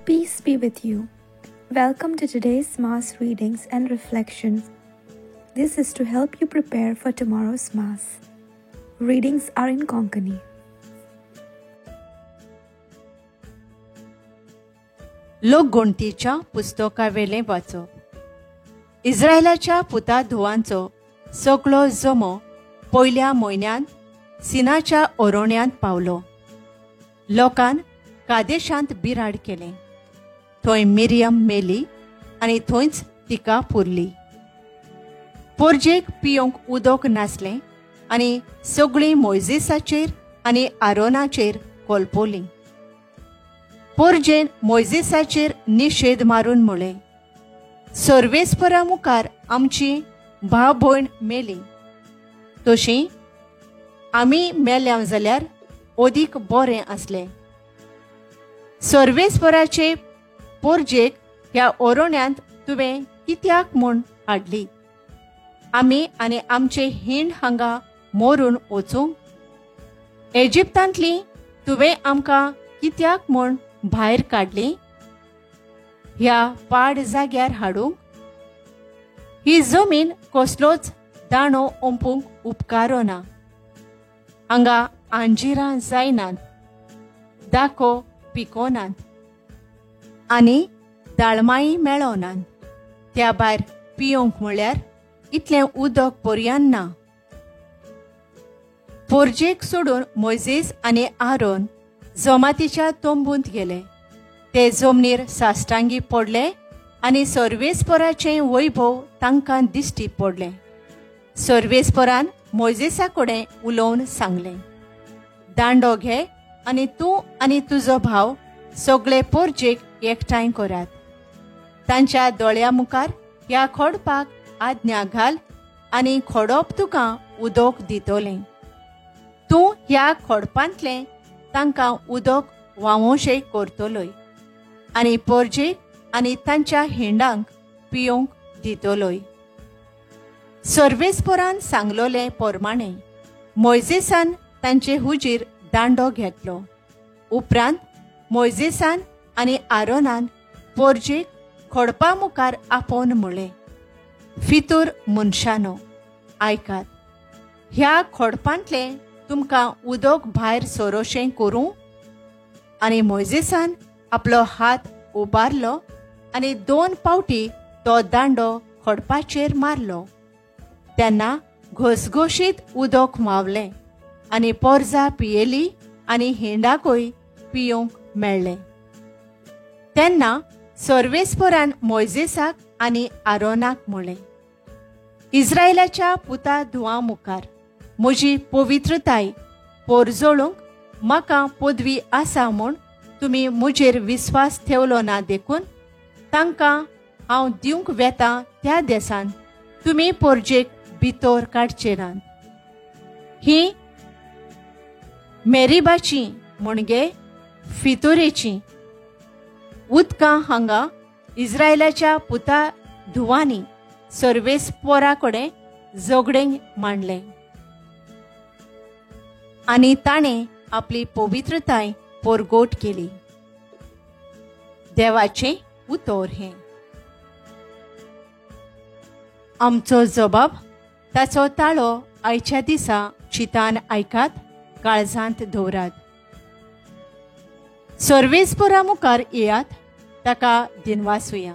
Peace be with you. Welcome to today's Mass readings and reflections. This is to help you prepare for tomorrow's Mass. Readings are in Konkani. लोकगणतीच्या पुस्तकावेलें वाचप. इस्रायलाच्या पुता धुवांचो सगळो जमो पयल्या म्हयन्यांत सिनाच्या ओरोण्यांत पावलो. लोकान कादेशांत बिराड केलें. थंय मिरियम मेली आनी थंयच तिका पुरली. पोरजेक पियोंक उदक नासलें आनी सगळीं मोयजेसाचेर आनी आरोनाचेर कोलपोलीं. पोरजेन मोयजेसाचेर निशेद मारून म्हळें, सर्वेस्परा मुखार आमची भाव भयण मेली, तशी आमी मेल्या जाल्यार अदीक बरें आसलें. सर्वेस्पराचे पोरजेक ह्या ओरोण्यांत तुवें कित्याक म्हूण हाडली? आमी आनी आमचे हिंड हांगा मरून वचूंक? एजिप्तांतली तुवें आमकां कित्याक म्हूण भायर काडली? ह्या पाड जाग्यार हाडूंक? ही जमीन कसलोच दाणो ओंपूंक उपकारना. हांगा आंजिरां जायनात, दाखो पिकोनात आनी दाळमाई मेळनात. त्या भायर पियोंक म्हळ्यार इतलें उदक पर्यान ना. पोरजेक सोडून मोयजेस आनी आरोन जमातीच्या तंबूंत गेले. ते जमनीर साश्टांगी पडले आनी सर्वेस्पराचें वैभव तांकां दिश्टी पडलें. सर्वेस्परान मोयजेसा कडेन उलोवन सांगलें, दांडो घे आनी तूं आनी तुजो भाव सगळे पोरजेक एकठांय करात. तांच्या दोळ्या मुखार ह्या खोडपाक आज्ञा घाल आनी खोडप तुका उदक दितलें. तूं ह्या खोडपांतलें तांकां उदक व्हांवोशें करतलोय आनी पोरजेक आनी तांच्या हिंडांक पियोंक दितलोय. सर्वेस्परान सांगलोले पोरमाणें मोयजेसान तांचे हुजीर दांडो घेतलो. उपरांत मोयजेसान आनी आरोनान पोरजेक खोडपा मुखार आपोवन म्हळें, फितूर मनशानो, आयकात, ह्या खोडपांतलें तुमकां उदक भायर सरोशें करूं? आनी मोयजेसान आपलो हात उबारलो आनी 2 पावटी तो दांडो खोडपाचेर मारलो. तेन्ना घसघशीत उदक व्हांवलें आनी पोरजा पियेली आनी हिंडाकूय पियोंक मेळ्ळें. तेन्ना सर्वेस्परान मोयजेसाक आनी आरोनाक म्हळें, इस्रायलाच्या पुता धुवां मुखार म्हजी पवित्रताय पोरजोळूंक म्हाका पदवी आसा म्हूण तुमी म्हजेर विस्वास ठेवलो ना देखून तांकां हांव दिवंक वेता त्या देसान तुमी पोरजेक भितर काडचे नात. ही मेरीबाची म्हणजे फितुरेची उदकां हांगा इस्रायलाच्या पुता धुवांनी सर्वेस्परा कडेन झगडें मांडलें आनी ताणें आपली पवित्रताय पोरगोट केली. देवाचें उतर हें. आमचो जबाब ताचो ताळो आयच्या दिसा चितान आयकात, काळजांत दवरात. सर्वेस्परा मुखार येयात, ताका दिनवासुया.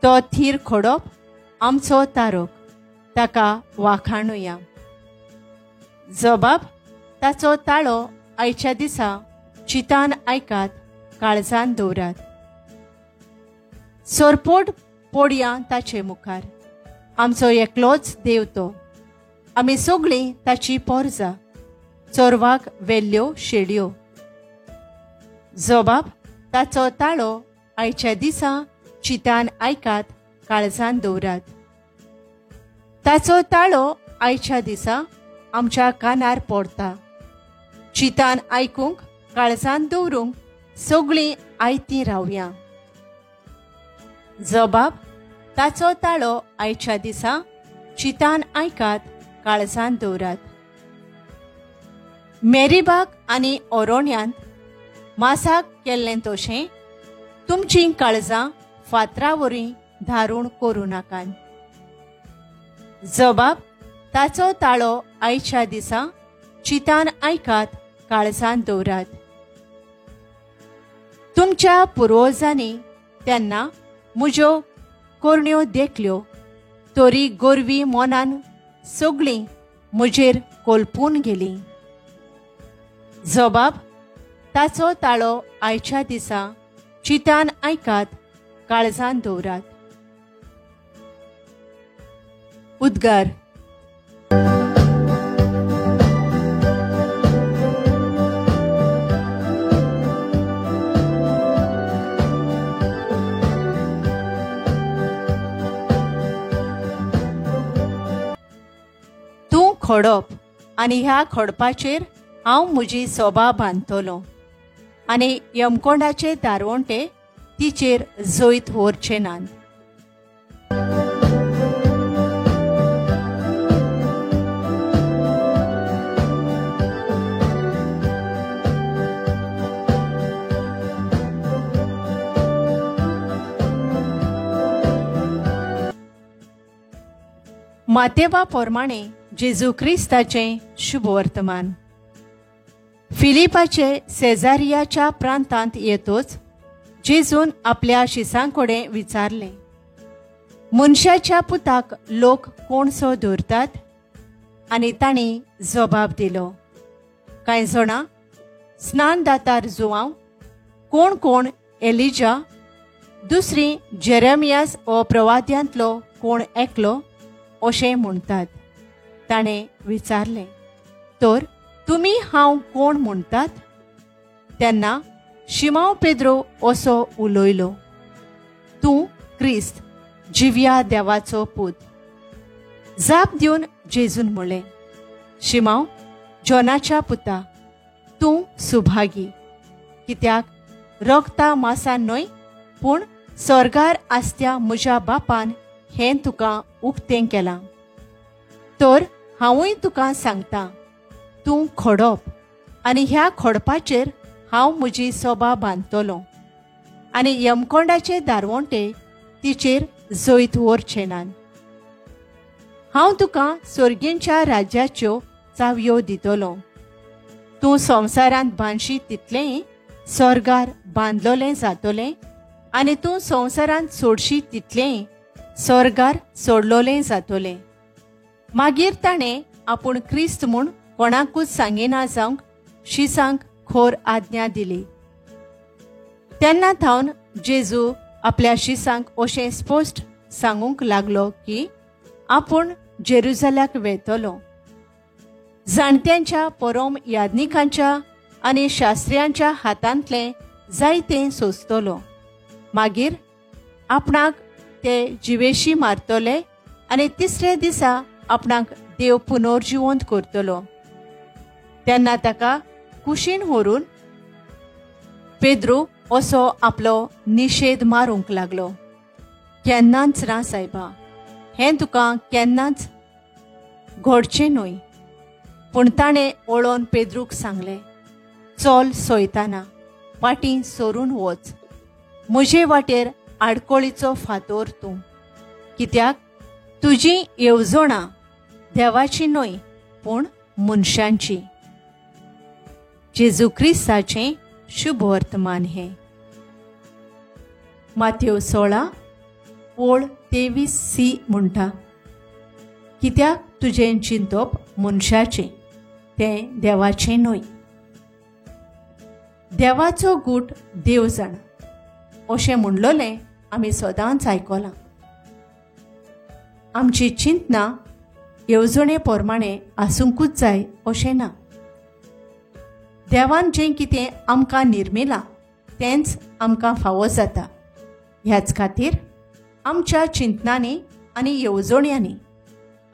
तो थीर खोडप आमचो तारक, ताका वाखाणुया. जबाब ताचो ताळो आयच्या दिसा चितान आयकात, काळजान दवरात. सरपोट पोडया ताचे मुखार, आमचो एकलोच देव तो, आमी सगळीं ताची पोरजा, चोरवाक वेल्ल्यो शेडयो. जबाब ताचो ताळो आयच्या दिसा चितान आयकात, काळजान दवरात. ताचो ताळो आयच्या दिसा आमच्या कानार पडटा. चितान आयकूंक, काळजान दवरूंक सगळीं आयतीं रावया. जबाब ताचो ताळो आयच्या दिसा चितान आयकात, काळजान दवरात. मेरीबाक आनी ओरोण्यांत मासाक केल्लें तशें तुमचीं काळजां फातरा वरी धारूण करूं नाकात. जबाब ताचो ताळो आयच्या दिसा चितान आयकात, काळजान दवरात. तुमच्या पुर्वजांनी तेन्ना म्हज्यो करण्यो देखल्यो, तरी गोरवी मनान सगळीं म्हजेर कोलपून गेलीं. जबाब ताचो ताळो आयच्या दिसा चितान आयकात, काळजान दवरात. उद्गार. तूं खडप आनी ह्या खडपाचेर हांव म्हजी सोबा बांदतलो आनी यमकोंडाचे दारवंटे तिचेर जैत व्हरचे नात. मातेवा प्रमाणे जेजू क्रिस्ताचें शुभवर्तमान. फिलिपाचे सेजारियाच्या प्रांतांत येतोच जेजून आपल्या शिसांकडे विचारलें, मनशाच्या पुताक लोक कोणसो धरतात? आनी तांणी जबाब दिलो, कांय जाणां स्नानदातार जुवांव, कोण कोण एलिजा, दुसरी जेरेमियास हो प्रवाद्यांतलो कोण एकलो अशें म्हणटात. ताणें विचारलें, तर तुमी हांव कोण म्हणटात? तेन्ना शिमांव पेद्रो असो उलयलो, तूं क्रिस्त, जिव्या देवाचो पूत. जाप दिवन जेजून म्हणलें, शिमांव, जॉनाच्या पुता, तूं सुभागी, कित्याक रगता मासान न्हय पूण स्वर्गार आसत्या म्हज्या बापान हें तुका उक्तें केलां. तर हांवूय तुका सांगता, तूं खडप आनी ह्या खडपाचेर हांव म्हजी सोबा बांदतलो आनी यमकोंडाचे दारवंटे तिचेर जैत व्हरचे नात. हांव तुका सर्गींच्या राज्याच्यो चावयो दितलो. तूं संवसारांत बांदशी तितलेंय स्वर्गार बांदलोलें जातलें आनी तूं संवसारांत सोडशी तितलेंय स्वर्गार सोडलोलें जातलें. मागीर ताणें आपूण क्रिस्त म्हूण कोणाकूच सांगिना जावंक शिसांक खोर आज्ञा दिली. तेन्ना थावन जेजू आपल्या शिसांक अशें स्पश्ट सांगूंक लागलो की आपूण जेरुजल्याक वेतलो, जाणट्यांच्या, परोम याज्ञिकांच्या आनी शास्त्र्यांच्या हातांतलें जायतें सोंसतलो, मागीर आपणाक ते जिवेशी मारतले आनी तिसऱ्या दिसा आपणाक देव पुनर्जिवंत करतलो. तेन्ना ताका कुशीन व्हरून पेद्रू असो आपलो निशेध मारूंक लागलो, केन्नाच ना सायबा, हें तुका केन्नाच घडचें न्हय. पूण ताणें वळोवन पेद्रूक सांगलें, चल सोयताना, फाटीं सरून वच, म्हजे वाटेर आडकोळीचो फातोर तूं, कित्याक तुजी येवजणां देवाची न्हय पूण मनशांची. जेजू क्रिस्ताचें शुभवर्तमान हें. मातेव 16 ओळ 23c म्हणटा, कित्याक तुजें चिंतप मनशाचें, तें देवाचें न्हय. देवाचो गूट देव जाणा अशें म्हणलोलें आमी सदांच आयकलां. आमची चिंतना येवजणे प्रमाणे आसूंकूच जाय अशें ना. देवान जें कितें आमकां निर्मिलां तेंच आमकां फावो जाता. ह्याच खातीर आमच्या चिंतनांनी आनी येवजण्यांनी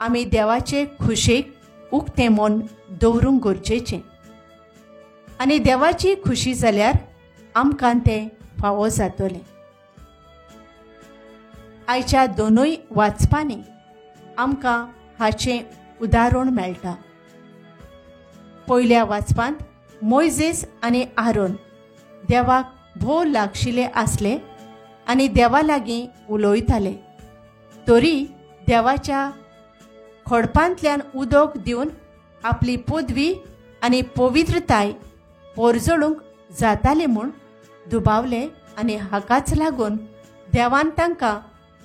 आमी देवाचे खुशेक उक्तें मन दवरूंक गरजेचें आनी देवाची खुशी जाल्यार आमकां तें फावो जातलें. आयच्या दोनूय वाचपांनी आमकां हाचें उदाहरण मेळटा. पयल्या वाचपांत मोयजेस आनी आरोन देवाक भोव लागशिल्ले आसले आनी देवा लागीं उलयताले, तरी देवाच्या खडपांतल्यान उदक दिवन आपली पदवी आनी पवित्रताय पोरजळूंक जाताली म्हूण दुबावले आनी हाकाच लागून देवान तांकां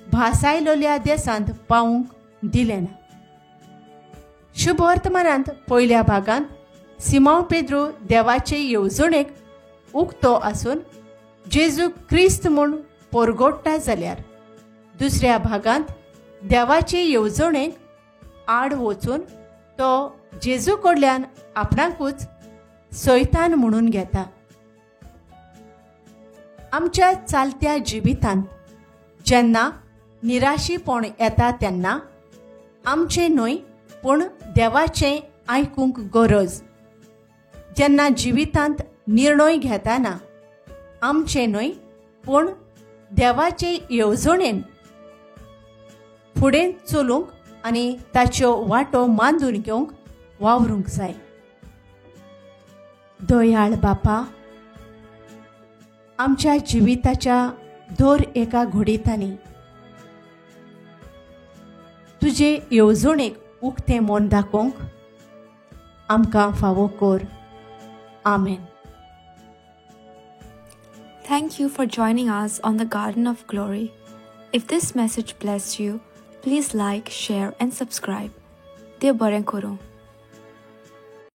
भासायलोल्या देशांत पावूंक दिलें ना. शुभवर्तमानांत पयल्या भागांत सिमांव पेद्रू देवाचे येवजणेक उक्तो आसून जेजू क्रिस्त म्हूण पोरगोडटा, जाल्यार दुसऱ्या भागांत देवाचे येवजणेक आड वचून तो जेजू कडल्यान आपणाकूच सैतान म्हणून घेता. आमच्या चालत्या जिवितांत जेन्ना निराशीपण येता तेन्ना आमचें न्हय पूण देवाचें आयकूंक गरज. जेन्ना जिवितांत निर्णय घेताना आमचें न्हय पूण देवाचे येवजणेन फुडें चलूंक आनी ताच्यो वाटो मांदून घेवंक वावरूंक जाय. दयाळ बापा, आमच्या जिविताच्या दर एका घडितांनी तुजे येवजणेक उक्तें मन दाखोवंक आमकां फावो कर. आमेन. Thank you for joining us on the Garden of Glory. If this message blessed you, please like, share and subscribe. देव बरें करूं.